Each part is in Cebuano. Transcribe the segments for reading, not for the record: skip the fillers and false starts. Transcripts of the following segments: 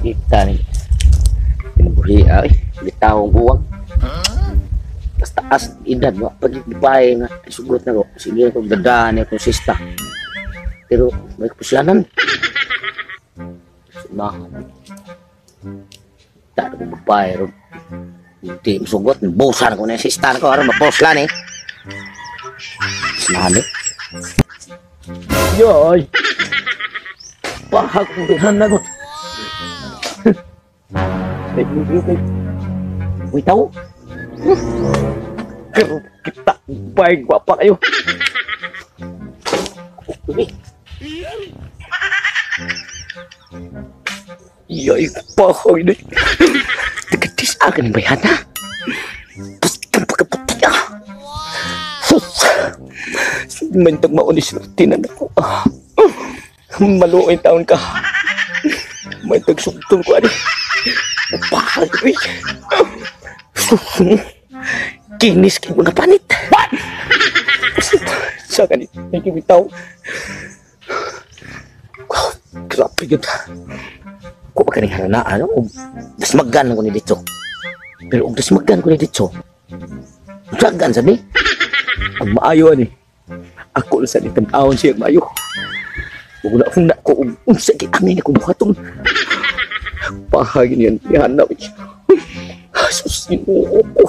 Kita ni. Kinabuhi ay bitawong buwang. Tas taas edad wa pag babae nga sugot na ko. Sige ko dadaan ako sista. Pero may kapuslanan. Sumahan. Tak ko babae ron. Hindi sugot, busan ko na yung sista ko aron mapuslan eh. Sinahan eh. Yoy. Pahag ko na ko. Uy, tao. Kita baik bapak ayo. Iya, pahag ini. Teketis akan bayana. Pustang pagkaputi ah. Sus. Mentag maunis na tinan ako. Maluoy taon ka. May tagsugtong ko ani. Pahag uy. Kinis kay mga panit. What? Sa ganit, may bitaw. Wow, grabe yun. Ko pa kaning haranaan, ano? Dasmagan ko ni dito. Pero og dasmagan ko ni dito, dagan sa ni. Ang maayo ani. Ako sa ni tan-awon siya maayo. Wala akong na ko unsa kay angay na ko buhaton. Pahagin yan, ihanap. Sus, Ginoo ko.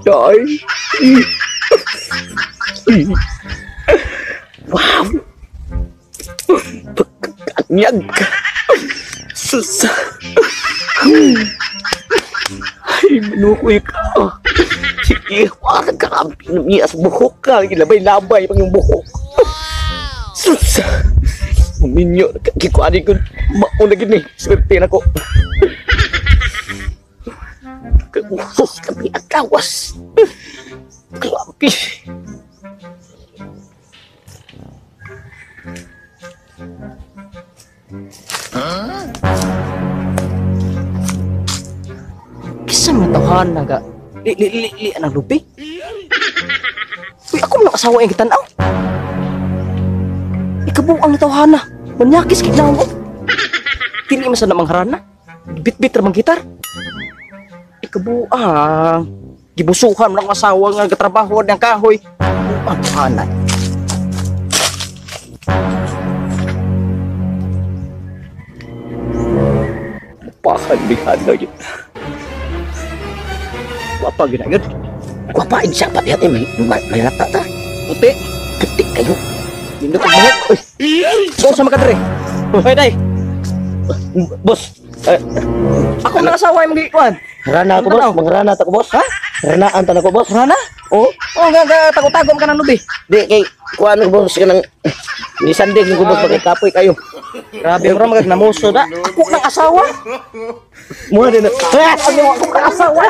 Day. Wow. Pagkakanyag. Sus. Ay, manukoy ka. Sige, wala ka niya sa buhok ka. Labay-labay pang yung buhok. Sus. Minyo, kikuani ko. Mauna gini. Swerte na ko. Sus, kami ang kawas. Grabe. Huh? Kisa mga tawhan na ga. Li anang lupi. Uy, ako mga asawa yung kitanaw. Ikabuang na tawhan na. Manyakis kignaw mo. Dili man sa namang harana. Bit-bit ramang gitar. Ikabuang. Gibusuhan mo ng asawa nga gatrabaho ng kahoy. Buang tahanan. Pahan bihan na yun. Wapa ginagad. Wapa siya pati ate may rata ta. Puti. Puti kayo. Nindot ang buhok. Go sa makadre. Hoy day. Boss. Ako mga asawa yung mag-iwan. Rana ako boss. Mangrana ta ko boss. Ha? Ranaan ta na ko boss. Rana? Oo. Oh, nga tago-tago ka ng lubi. Di kay kuan ko boss kanang ni sandig ko boss kay kapoy kayo. Grabe bro magag namuso da. Ako nang asawa. Mo din. Ako nang asawa.